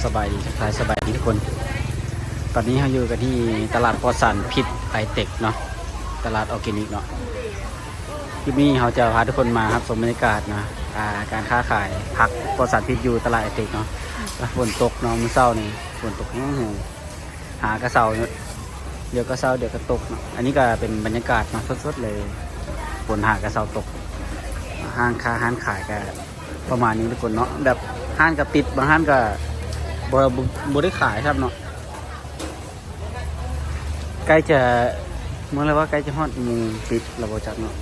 ສະບາຍດີ ທັກທາຍສະບາຍດີທຸກຄົນ. ຕອນນີ້ເຮົາຢູ່ກັນທີ່ຕະຫຼາດປອດສານພິດໄອເຕັກເນາະ, ຕະຫຼາດອອແກນິກເນາະ. ຄລິບນີ້ເຮົາຈະພາທຸກຄົນມາຮັບຊົມບັນຍາກາດເນາະ, ອ່າ ການຄ້າຂາຍຜັກປອດສານພິດຢູ່ຕະຫຼາດໄອເຕັກເນາະ. ຝົນຕົກເນາະ, ມື້ເຊົ້ານີ້ຝົນຕົກແຮງໆ. ຫາກະເຊົາ ດຽວກະເຊົາ ດຽວກະຕົກເນາະ. ອັນນີ້ກະເປັນບັນຍາກາດເນາະ ສົດໆເລີຍ, ຝົນຫາກະເຊົາຕົກ. ຮ້ານຄ້າຮ້ານຂາຍກະປະມານນີ້ທຸກຄົນເນາະ, ແບບຮ້ານກະປິດ, ບາງຮ້ານກະບໍ່ ບໍ່ ບໍ່ໄດ້ຂາຍຊ້ຳເນາະ. ໃກ້ຈະ ເມື່ອລະວ່າໃກ້ຈະຮອດໂມງປິດລະບໍ່ຈັກເນາະ.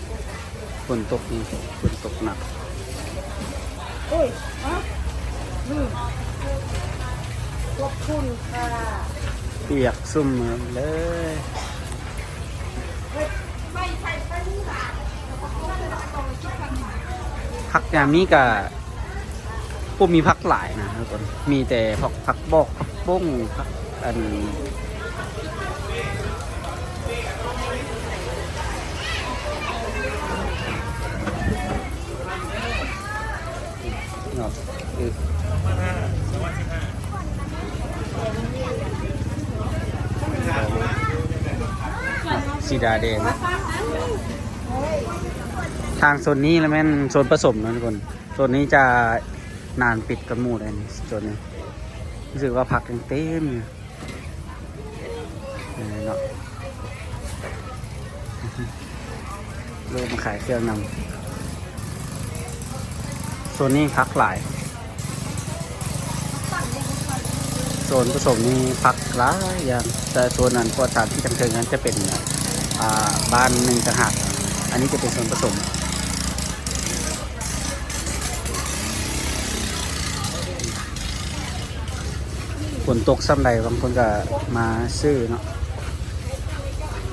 ຝົນຕົກນີ້ ຝົນຕົກໜັກ. ໂອ້ຍ ອະ ອືມ ຂອບຄຸນຄ່ະ. ປຽກຊຸ່ມເລີຍ. ຜັກຍາມນີ້ກະບໍ່ມີຜັກຫຼາຍນະທຸກຄົນ, ມີແຕ່ພວກຜັກບອກ ຜັກບົ້ງ ຜັກ ອັນ ເນາະ ອື ສີດາແດງ. ທາງໂຊນນີ້ລະແມ່ນໂຊນປະສົມເນາະທຸກຄົນ, ໂຊນນີ້ຈະນານປິດກ່ອນໝູ່ເດ້ ໂຊນນີ້. ຮູ້ສຶກວ່າຜັກຍັງເຕັມຢູ່. ເອີເນາະ ເລີ່ມມາຂາຍເຄື່ອງນຳ. ໂຊນນີ້ຜັກຫຼາຍ, ໂຊນປະສົມນີ້ຜັກຫຼາຍຢ່າງ, ແຕ່ໂຊນອັນປອດສານພິດທາງເທິງນັ້ນຈະເປັນ ອ່າ ບ້ານໜຶ່ງຕ່າງຫາກ, ອັນນີ້ຈະເປັນໂຊນປະສົມ. ຝົນຕົກຊ່ຳໃດ ບາງຄົນກະມາຊື້ເນາະ,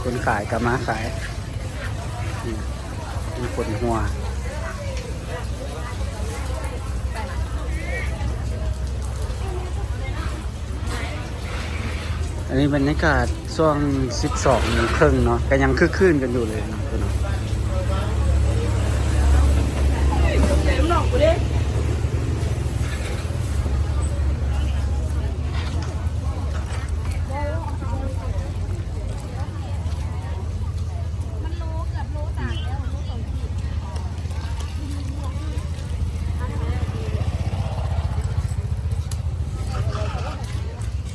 ຄົນຂາຍກະມາຂາຍ. ນີ້ ມີຄົນຫົວ. ອັນນີ້ບັນຍາກາດຊ່ວງສິບສອງໂມງເຄິ່ງເນາະ, ກະຍັງຄຶກຄື້ນກັນຢູ່ເລີຍເນາະ.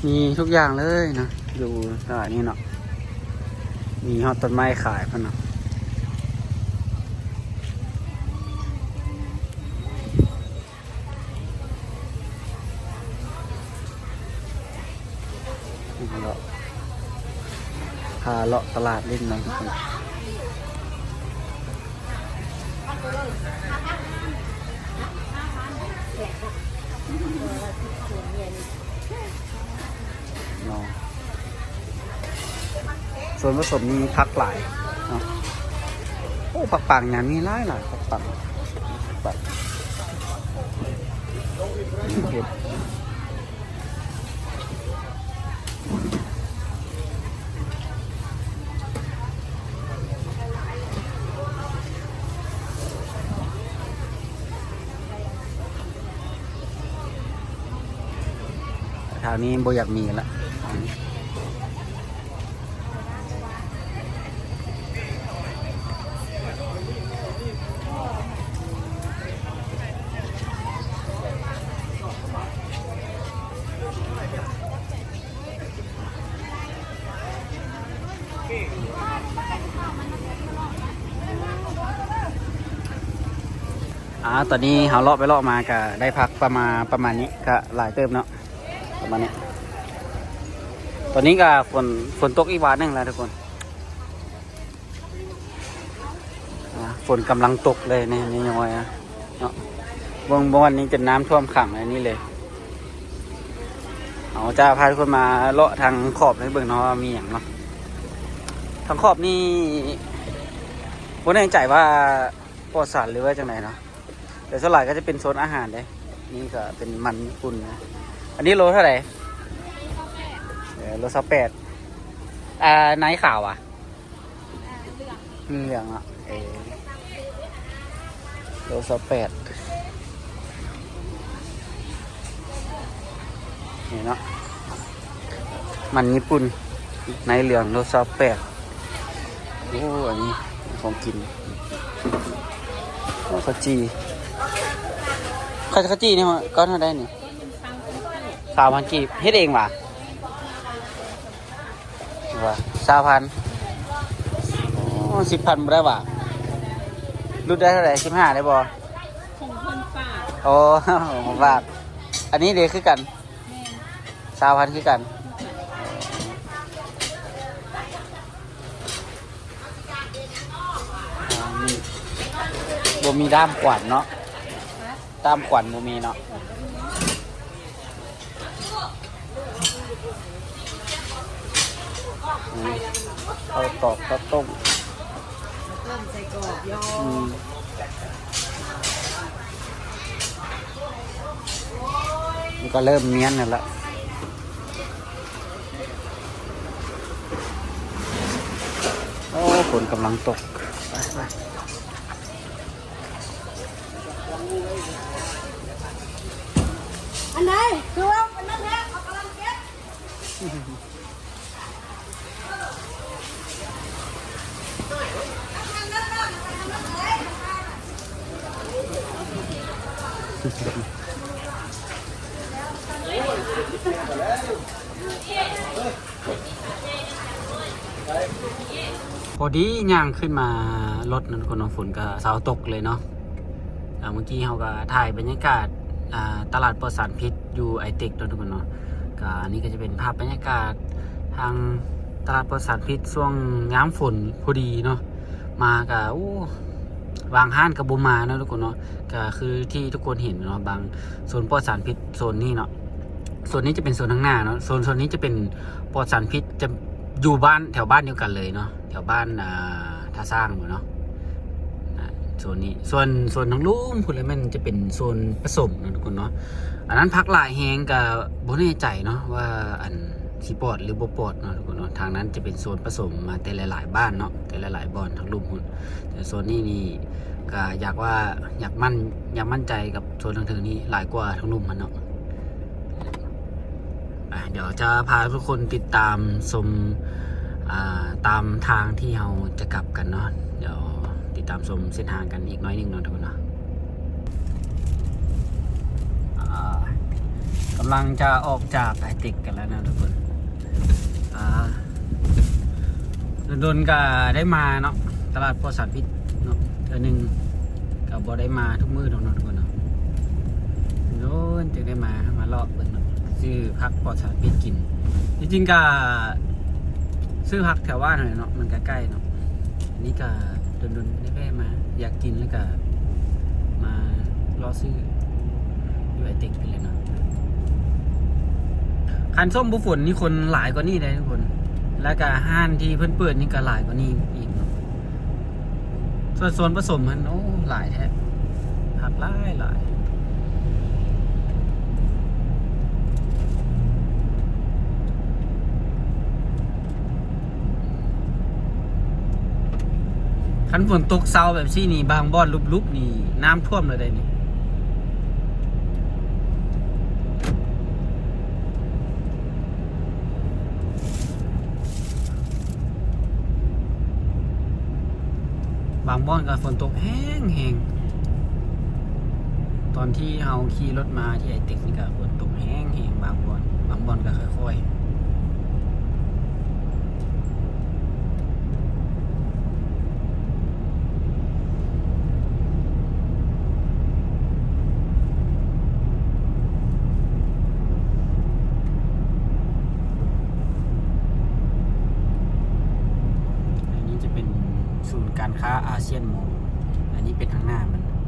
ມີທຸກຢ່າງເລີຍເນາະ ຢູ່ຕະຫຼາດນີ້ເນາະ, ມີຮອດຕົ້ນໄມ້ຂາຍພຸ້ນເນາະ. ເລາະ ພາເລາະຕະຫຼາດຫຼິ້ນເນາະ. ເນາະ ໂຊນປະສົມມີຜັກຫຼາຍເນາະ. ໂອ້ ຜັກປັງຍາມນີ້ຫຼາຍໆ, ຜັກປັງ ຜັກປັງ ເຫັດ. ແຖວນີ້ບໍ່ຢາກມີລະ. ອ່າ ຕອນນີ້ເຮົາເລາະໄປເລາະມາກະໄດ້ຜັກປະມານ ປະມານນີ້ ກະຫຼາຍເຕີບເນາະ ປະມານນີ້. ຕອນນີ້ກະຝົນ ຝົນຕົກອີກຫວາໜຶ່ງແລ້ວທຸກຄົນ. ອ່າ ຝົນກຳລັງຕົກເລີຍນີ້ ຍ້ອຍໆ ເນາະ. ເບິ່ງ ເບິ່ງ ອັນນີ້ຈົນນ້ຳຖ້ວມຂັງອັນນີ້ເລີຍ. ເຮົາຈະພາທຸກຄົນມາເລາະທາງຂອບໃຫ້ເບິ່ງເນາະ ວ່າມີຫຍັງເນາະ. ທາງຂອບນີ້ບໍ່ແນ່ໃຈວ່າປອດສານ ຫຼືວ່າຈັ່ງໃດເນາະ, ແຕ່ສ່ວນຫຼາຍກະຈະເປັນໂຊນອາຫານເດ້. ນີ້ກະເປັນມັນຍີ່ປຸ່ນນະ. ອັນນີ້ໂລເທົ່າໃດ? ເອີ ໂລຊາວແປດ. ອ່າ ໃນຂາວອະ? ເຫຼືອງ ເຫຼືອງເນາະ. ເອີ ໂລຊາວແປດ. ນີ້ເນາະ ມັນຍີ່ປຸ່ນ ໃນເຫຼືອງໂລຊາວແປດ. ໂອ້ ອັນນີ້ຂອງກິນ. ໂອ້ ເຂົ້າຈີ່ ເຂົ້າ ເຂົ້າຈີ່ນີ້ກ້ອນເທົ່າໃດນີ້? ຊາວພັນກີບ. ເຮັດເອງຫວາ? ວ່າ ຊາວພັນ. ໂອ້ ສິບພັນບໍ່ໄດ້ຫວາ? ຫຼຸດໄດ້ເທົ່າໃດ? ສິບຫ້າໄດ້ບໍ່? ຂອງເພິ່ນຝາກ. ໂອ້ ຂອງເພິ່ນຝາກ. ອັນນີ້ເດຄືກັນ? ແມ່ນ. ຊາວພັນຄືກັນ. ອ່າ ນີ້ ບໍ່ມີດ້າມຂວັນເນາະ. ດ້າມຂວັນບໍ່ມີເນາະ. ອືມ ເຂົ້າຕອກ ເຂົ້າຕົ້ມ ຕົ້ມໃສ່ກອບຢໍ່. ອືມ ມັນກໍເລີ່ມນຽນແລ້ວລະ. ໂອ້ ຝົນກຳລັງຕົກ. ໄປ ໄປ. ອັນໃດ ຄືວ່າອັນນັ້ນແທ້ ເຂົາກຳລັງເກັບ. ພໍດີຍ່າງຂຶ້ນມາລົດນັ້ນ ທຸກຄົນເນາະ ຝົນກໍເຊົາຕົກເລີຍເນາະ. ອ່າ ເມື່ອກີ້ເຮົາກໍຖ່າຍບັນຍາກາດ ອ່າ ຕະຫຼາດປອດສານພິດຢູ່ໄອເຕັກເນາະ ທຸກຄົນເນາະ. ກໍອັນນີ້ກໍຈະເປັນພາບບັນຍາກາດທາງຕະຫຼາດປອດສານພິດຊ່ວງຍາມຝົນພໍດີເນາະ. ມາກໍ ໂອ້ ບາງຮ້ານກໍບໍ່ມາເນາະ ທຸກຄົນເນາະ. ກໍຄືທີ່ທຸກຄົນເຫັນເນາະ ບາງໂຊນປອດສານພິດໂຊນນີ້ເນາະ ໂຊນນີ້ຈະເປັນໂຊນທາງໜ້າເນາະ ໂຊນ ໂຊນນີ້ຈະເປັນປອດສານພິດ ຈະຢູ່ບ້ານ ແຖວບ້ານດຽວກັນເລີຍເນາະ ແຖວບ້ານ ອ່າ ທ່າຊ້າງພຸ້ນເນາະ ອ່າ ໂຊນນີ້. ສ່ວນ ສ່ວນທາງລຸ່ມພຸ້ນລະແມ່ນຈະເປັນໂຊນປະສົມເນາະ ທຸກຄົນເນາະ. ອັນນັ້ນຜັກຫຼາຍແຮງ ກະບໍ່ແນ່ໃຈເນາະວ່າ ອັນ ຊິປອດຫຼືບໍ່ປອດເນາະ ທຸກຄົນເນາະ. ທາງນັ້ນຈະເປັນໂຊນປະສົມມາແຕ່ຫຼາຍໆບ້ານເນາະ ແຕ່ຫຼາຍໆບ່ອນທາງລຸ່ມພຸ້ນ. ແຕ່ໂຊນນີ້ນີ້ ກະຢາກວ່າ ຢາກໝັ້ນ ຢາກໝັ້ນໃຈກັບໂຊນທາງເທິງນີ້ຫຼາຍກວ່າທາງລຸ່ມຫັ້ນເນາະ. ອ່ະ ດຽວຈະພາທຸກຄົນຕິດຕາມຊົມ ອ່າ ຕາມທາງທີ່ເຮົາຈະກັບກັນເນາະ. ດຽວຕິດຕາມຊົມເສັ້ນທາງກັນອີກໜ້ອຍໜຶ່ງເນາະ ທຸກຄົນເນາະ. ອ່າ ກຳລັງຈະອອກຈາກໄອເຕັກກັນແລ້ວເນາະ ທຸກຄົນ. ອ່າ ດົນໆກະໄດ້ມາເນາະ ຕະຫຼາດປອດສານພິດເນາະ ເທື່ອໜຶ່ງ ກະບໍ່ໄດ້ມາທຸກມື້ດອກເນາະ ທຸກຄົນເນາະ. ໂດນ ຈຶ່ງໄດ້ມາ ມາເລາະເບິ່ງເນາະ ຊື້ຜັກປອດສານພິດກິນ. ທີ່ຈິງກະຊື້ຜັກແຖວບ້ານຫັ້ນແຫຼະເນາະ ມັນກະໃກ້ເນາະ. ອັນນີ້ກະດົນໆໄດ້ແວະມາ ຢາກກິນແລ້ວກະມາເລາະຊື້ຢູ່ໄອເຕັກນີ້ແຫຼະເນາະ. ຄັນຊ່ວງບໍ່ຝົນນີ້ຄົນຫຼາຍກວ່ານີ້ເດ້ທຸກຄົນ ແລ້ວກະຮ້ານທີ່ເພິ່ນເປີດນີ້ກະຫຼາຍກວ່ານີ້ອີກເນາະ. ສ່ວນໂຊນປະສົມຫັ້ນ ໂອ້ ຫຼາຍແທ້ ຜັກຫຼາຍໆ. ຄັນຝົນຕົກເຊົາແບບຊີ້ນີ້ ບາງບ່ອນລຸບໆນີ້ ນ້ຳຖ້ວມເລີຍເດ້ນີ້. ບາງບ່ອນກໍຝົນຕົກແຮງໆ ຕອນທີ່ເຮົາຂີ່ລົດມາທີ່ໄອເຕັກນີ້ກໍຝົນຕົກແຮງໆ ບາງບ່ອນ ບາງບ່ອນກໍຄ່ອຍໆ. ອັນນີ້ຈະເປັນສູນການຄ້າອາຊຽນມໍ ອັນນີ້ເປັນທາງໜ້າມັນ ທາງ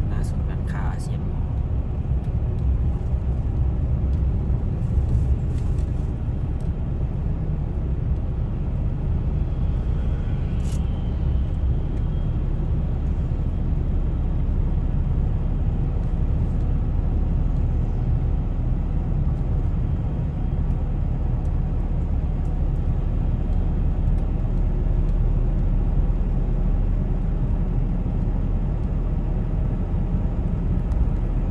ໜ້າສູນການຄ້າອາຊຽນມໍ. ອັ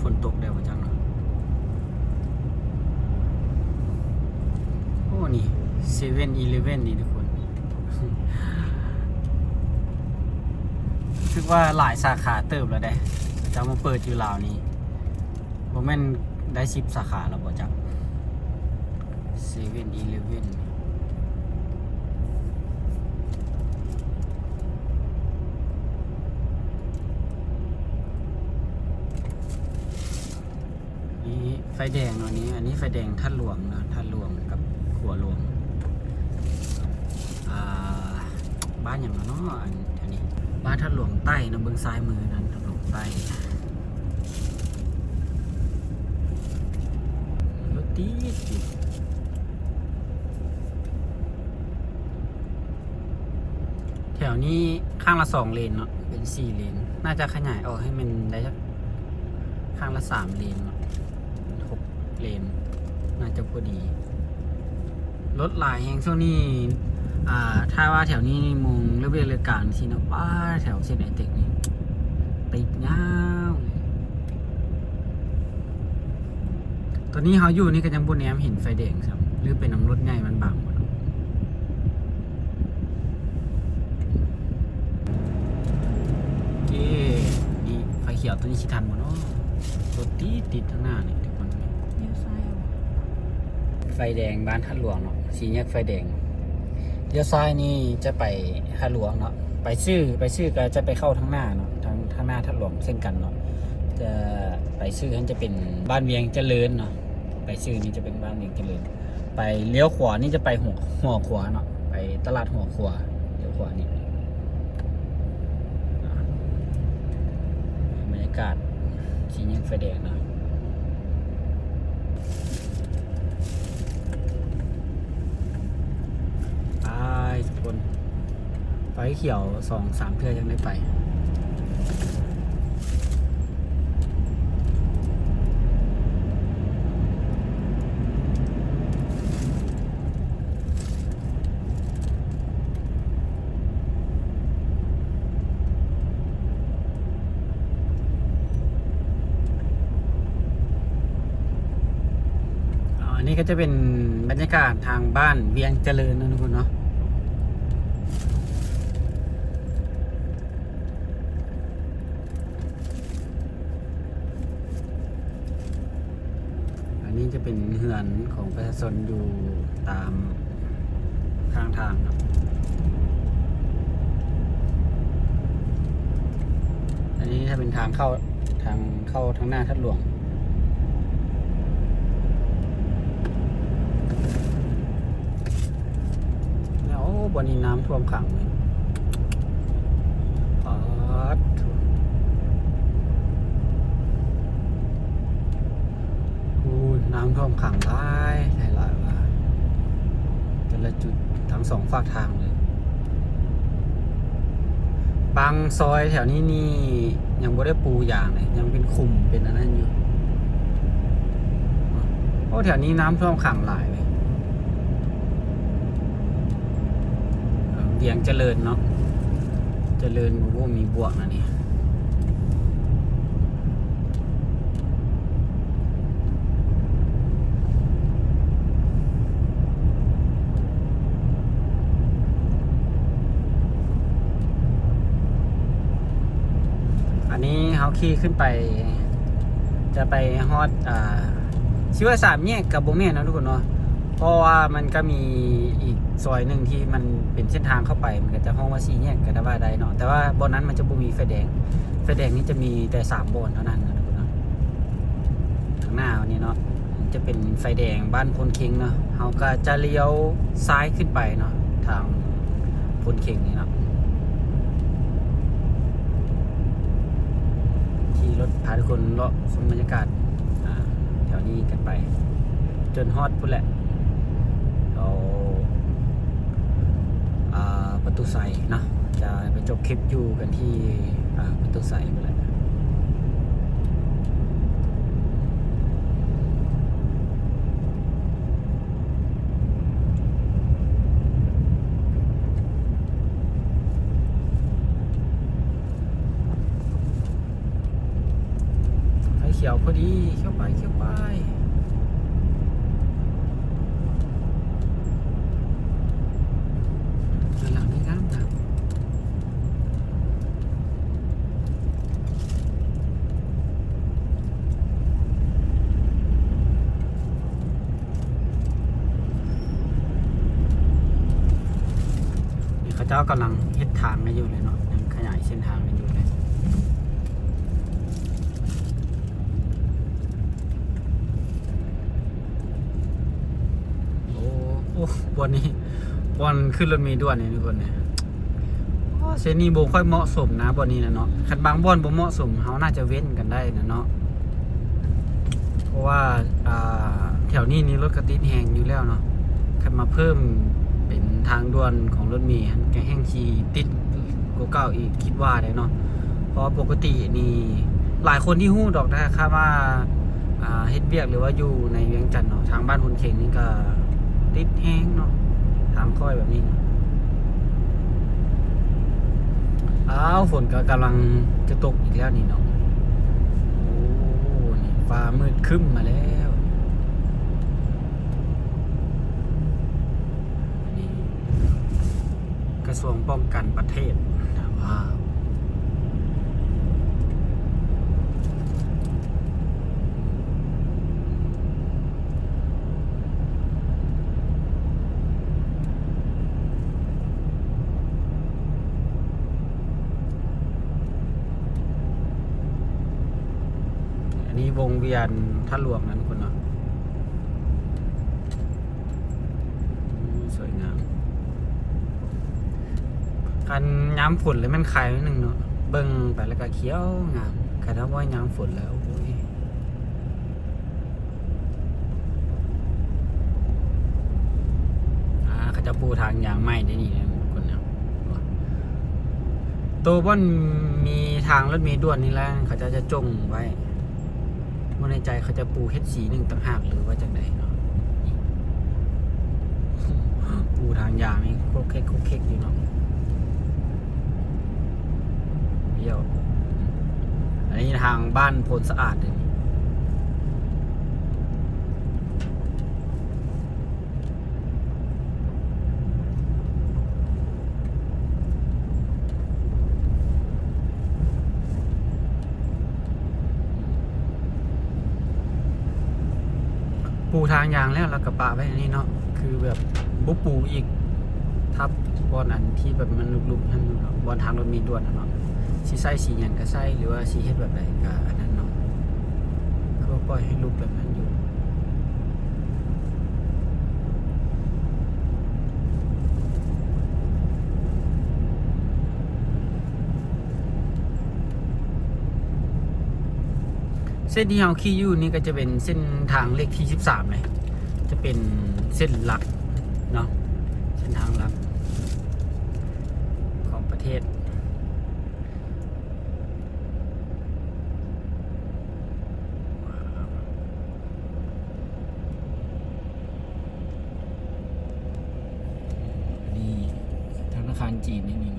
ຝົນຕົກແລ້ວວ່າຈັ່ງເນາະ. ໂອ້ ນີ້ເຊເວັນອີເລເວັນນີ້ທຸກຄົນ ຮູ້ສຶກວ່າຫຼາຍສາຂາເຕີບແລ້ວເດ້ ເຂົາເຈົ້າມາເປີດຢູ່ລາວນີ້ ບໍ່ແມ່ນໄດ້ສິບສາຂາແລ້ວບໍ່ຈັກ ເຊເວັນອີເລເວັນ. ນີ້ໄຟແດງເນາະ ນີ້ ອັນນີ້ໄຟແດງທາດຫຼວງເນາະ ທາດຫຼວງກັບຂົວຫຼວງ ອ່າ ບ້ານຫຍັງເນາະ ອັນ ອັນນີ້ ບ້ານທາດຫຼວງໃຕ້ເນາະ ເບິ່ງຊ້າຍມືນັ້ນ ທາດຫຼວງໃຕ້ ລົດຕິດ ຕິດ. ແຖວນີ້ຂ້າງລະສອງເລນເນາະ ເປັນສີ່ເລນ ໜ້າຈະຂະຫຍາຍອອກໃຫ້ມັນໄດ້ຈັກຂ້າງລະສາມເລນເນາະ ເປັນຫົກເລນ ໜ້າຈະພໍດີ. ລົດຫຼາຍແຮງຊ່ວງນີ້ ອ່າ ຖ້າວ່າແຖວນີ້ໂມງເລີກວຽກເລີກການຊີ້ເນາະ ປ້າ ແຖວເສັ້ນໄອເຕັກນີ້ຕິດຍາວເລີຍ. ຕອນນີ້ເຮົາຢູ່ນີ້ກໍຍັງບໍ່ແນມເຫັນໄຟແດງຊ້ຳ ຫຼືເປັນນຳລົດໃຫຍ່ມັນບັງບໍ່ເນາະ. ເອີ ນີ້ໄຟຂຽວ ຕອນນີ້ຊິທັນບໍ່ເນາະ? ລົດຕິດໆ ທາງໜ້ານີ້ທຸກຄົນ ລ້ຽວຊ້າຍເອົາ ໄຟແດງບ້ານທາດຫຼວງເນາະ ສີ່ແຍກໄຟແດງ ລ້ຽວຊ້າຍນີ້ຈະໄປທາດຫຼວງເນາະ ໄປຊື່ ໄປຊື່ກໍຈະໄປເຂົ້າທາງໜ້າເນາະ ທາງ ທາງໜ້າທາດຫຼວງເຊັ່ນກັນເນາະ ຈະໄປຊື່ຫັ້ນຈະເປັນບ້ານວຽງຈະເລີນເນາະ ໄປຊື່ນີ້ຈະເປັນບ້ານວຽງຈະເລີນ ໄປລ້ຽວຂວານີ້ຈະໄປຫົວ ຫົວຂົວເນາະ ໄປຕະຫຼາດຫົວຂົວ ລ້ຽວຂວານີ້ ອ່າ ບັນຍາກາດສີ່ແຍກໄຟແດງເນາະ ໄປທຸກຄົນ ໄຟຂຽວສອງສາມເທື່ອຈັ່ງໄດ້ໄປ. ອັນນີ້ກໍຈະເປັນບັນຍາກາດທາງບ້ານວຽງຈະເລີນເນາະທຸກຄົນເນາະ. ອັນນີ້ຈະເປັນເຮືອນຂອງປະຊາຊົນຢູ່ຕາມຂ້າງທາງເນາະ. ອັນນີ້ຈະເປັນທາງເຂົ້າ ທາງເຂົ້າທາງໜ້າທາດຫຼວງ. ແລ້ວ ໂອ້ ບ່ອນນີ້ນ້ຳຖ້ວມຂັງເລີຍ ປາດໂທ້ ໂອ້ ນ້ຳຖ້ວມຂັງຫຼາຍ ຫຼາຍໆວ່າ ແຕ່ລະຈຸດທັງສອງຟາກທາງເລີຍ. ບາງຊອຍແຖວນີ້ນີ້ຍັງບໍ່ໄດ້ປູຢາງເລີຍ ຍັງເປັນຂຸມເປັນອັນນັ້ນຢູ່. ໂອ້ ແຖວນີ້ນ້ຳຖ້ວມຂັງຫຼາຍເວີຍ. ວຽງຈະເລີນເນາະ ຈະເລີນ ໂອ້ ມີບວກນະນີ້. ອັນນີ້ເຮົາຂີ່ຂຶ້ນໄປ ຈະໄປຮອດ ອ່າ ຊິວ່າສາມແຍກກໍບໍ່ແມ່ນເນາະທຸກຄົນເນາະ ເພາະວ່າມັນກໍມີອີກຊອຍໜຶ່ງທີ່ມັນເປັນເສັ້ນທາງເຂົ້າໄປ ມັນກໍຈະຮ້ອງວ່າສີ່ແຍກກໍວ່າໄດ້ເນາະ ແຕ່ວ່າບ່ອນນັ້ນມັນຈະບໍ່ມີໄຟແດງ ໄຟແດງນີ້ຈະມີແຕ່ສາມບ່ອນເທົ່ານັ້ນເນາະທຸກຄົນເນາະ. ທາງໜ້ານີ້ເນາະ ຈະເປັນໄຟແດງບ້ານໂພນເຄັງເນາະ ເຮົາກໍຈະລ້ຽວຊ້າຍຂຶ້ນໄປເນາະ ທາງໂພນເຄັງນີ້ເນາະ ຂີ່ລົດພາທຸກຄົນເລາະຊົມບັນຍາກາດ ອ່າ ແຖວນີ້ກັນໄປ ຈົນຮອດພຸ້ນແຫຼະ ແຖວ ອ່າ ປະຕູໄຊເນາະ ຈະໄປຈົບຄລິບຢູ່ກັນທີ່ ອ່າ ປະຕູໄຊພຸ້ນແຫຼະ. ໄຟຂ ຂຽວພໍດີ ຂຽວໄປ ຂຽວໄປ. ດ້ານຫຼັງນີ້ງາມໆ. ນີ້ເຂົາເຈົ້າກຳລັງເຮັດທາງກັນຢູ່ເລີຍເນາະ ຍັງຂະຫຍາຍເສັ້ນທາງກັນຢູ່ເລີຍ. ໂອ້ ໂອ້ ບ່ອນນີ້ ບ່ອນຂຶ້ນລົດເມດ່ວນນີ້ທຸກຄົນເອີຍ. ອໍ ເສັ້ນນີ້ບໍ່ຄ່ອຍເໝາະສົມນະ ບ່ອນນີ້ນະເນາະ. ຄັນບາງບ່ອນບໍ່ເໝາະສົມ ເຮົາໜ້າຈະເວັ້ນກັນໄດ້ນະເນາະ ເພາະວ່າ ອ່າ ແຖວນີ້ນີ້ລົດກໍຕິດແຮງຢູ່ແລ້ວເນາະ. ຄັນມາເພີ່ມເປັນທາງດ່ວນຂອງລົດເມ ກໍແຮ່ງຊິຕິດກວ່າເກົ່າອີກ ຄິດວ່າເດ້ເນາະ. ເພາະວ່າປົກກະຕິນີ້ ຫຼາຍຄົນທີ່ຮູ້ດອກນະ ຄັນວ່າ ອ່າ ເຮັດວຽກ ຫຼືວ່າຢູ່ໃນວຽງຈັນເນາະ ທາງບ້ານໂພນເຄັງນີ້ກໍຕິດແຮງເນາະ ທາງຄ້ອຍແບບນີ້ເນາະ. ອ້າວ ຝົນກໍກຳລັງຈະຕົກອີກແລ້ວນີ້ເນາະ. ໂອ້ ນີ້ຟ້າມືດຄຶ້ມມາແລ້ວ. ອັນນີ້ກະຊວງປ້ອງກັນປະເທດນະ. ວ້າວ ອັນນີ້ວົງວຽນທາດຫຼວງນະທຸກຄົນເນາະ. ໂອ້ ສວຍງາມ. ຄັນຍາມຝົນແລ້ວແມ່ນໄຄໜຶ່ງເນາະ ເບິ່ງໄປແລ້ວກໍຂຽວງາມ. ຄັນວ່າຍາມຝົນແລ້ວ ໂອ້ຍ ອ່າ ເຂົາເຈົ້າປູທາງຢາງໃໝ່ໄດ້ນີ້ນະທຸກຄົນເນາະ. ໂຕບ່ອນມີທາງລົດເມດ່ວນນີ້ແຫຼະ ເຂົາເຈົ້າຈະຈົ່ງໄວ້. ບໍ່ແນ່ໃຈເຂົາຈະປູເຮັດສີໜຶ່ງຕ່າງຫາກ ຫຼືວ່າຈັ່ງໃດເນາະ. ປູທາງຢາງນີ້ໂຄກເຄັກໂຄກເຄັກຢູ່ເນາະ. ລ້ຽວ ອັນນີ້ທາງບ້ານໂພນສະອາດເດ້. ປູທາງຢາງແລ້ວ ແລ້ວກໍປະໄວ້ອັນນີ້ເນາະ ຄືແບບບໍ່ປູອີກ ທັບບ່ອນອັນທີ່ແບບມັນລຸບໆຫັ້ນເນາະ ບ່ອນທາງລົດເມດ່ວນຫັ້ນເນາະ. ຊິໃສ່ສີຫຍັງກໍໃສ່ ຫຼືວ່າຊິເຮັດແບບໃດກໍອັນນັ້ນເນາະ ຄືວ່າປ່ອຍໃຫ້ລຸບແບບນັ້ນຢູ່. ເສັ້ນທີ່ເຮົາຂີ່ຢູ່ນີ້ກໍຈະເປັນເສັ້ນທາງເລກທີສິບສາມເລີຍ ຈະເປັນເສັ້ນຫຼັກເນາະ ເສັ້ນທາງຫຼັກຂອງປະເທດ. ນີ້ທະນາຄານຈີນນີ້ ນີ້.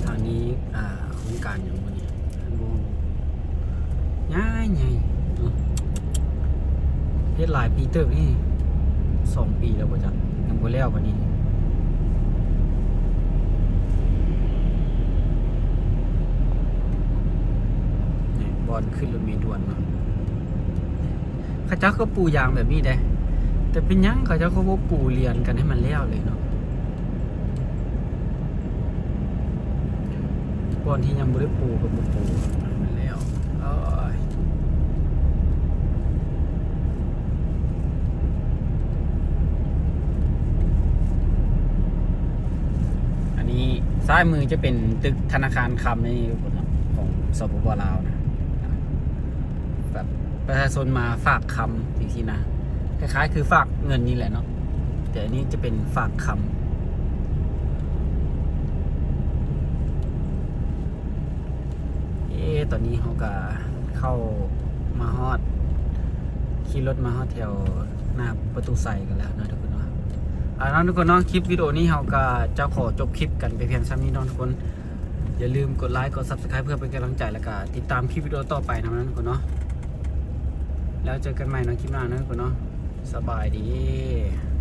ທາງນີ້ ອ່າ ໂຄງການຫຍັງວະນີ້? ໂອ້ ໃຫຍ່ໆ ເນາະ ເຮັດຫຼາຍປີເຕີບນີ້ ສອງປີແລ້ວບໍ່ຈັກ ຍັງບໍ່ແລ້ວປານນີ້. ນີ້ ບ່ອນຂຶ້ນລົດເມດ່ວນເນາະ ເຂົາເຈົ້າກໍປູຢາງແບບນີ້ເດ້ ແຕ່ເປັນຫຍັງເຂົາເຈົ້າກໍບໍ່ປູລຽນກັນໃຫ້ມັນແລ້ວເລີຍເນາະ? ບ່ອນທີ່ຍັງບໍ່ໄດ້ປູກໍບໍ່ປູໃຫ້ມັນແລ້ວ. ໂອ້ຍ ອັນນີ້ຊ້າຍມືຈະເປັນຕຶກທະນາຄານຄຳໃນຂອງ ສປປ ລາວນະ ແບບປະຊາຊົນມາຝາກຄຳຈັ່ງຊີ້ນະ ຄ້າຍໆຄືຝາກເງິນນີ້ແຫຼະເນາະ ແຕ່ອັນນີ້ຈະເປັນຝາກຄຳ. ເອ ເອ ຕອນນີ້ເຮົາກະເຂົ້າມາຮອດ ຂີ່ລົດມາຮອດແຖວໜ້າປະຕູໄຊກັນແລ້ວເນາະທຸກຄົນເນາະ. ເອົາເນາະທຸກຄົນເນາະ ຄລິບວິດີໂອນີ້ເຮົາກະຈະຂໍຈົບຄລິບກັນໄປພຽງສ່ຳນີ້ເນາະທຸກຄົນ. ຢ່າລືມກົດໄລ ກົດ Subscribe ເພື່ອເປັນກຳລັງໃຈ ແລ້ວກະຕິດຕາມຄລິບວິດີໂອຕໍ່ໄປນຳເນາະທຸກຄົນເນາະ. ແລ້ວເຈີກັນໃໝ່ເນາະ ຄລິບໜ້າເນາະທຸກຄົນເນາະ. ສະບາຍດີ.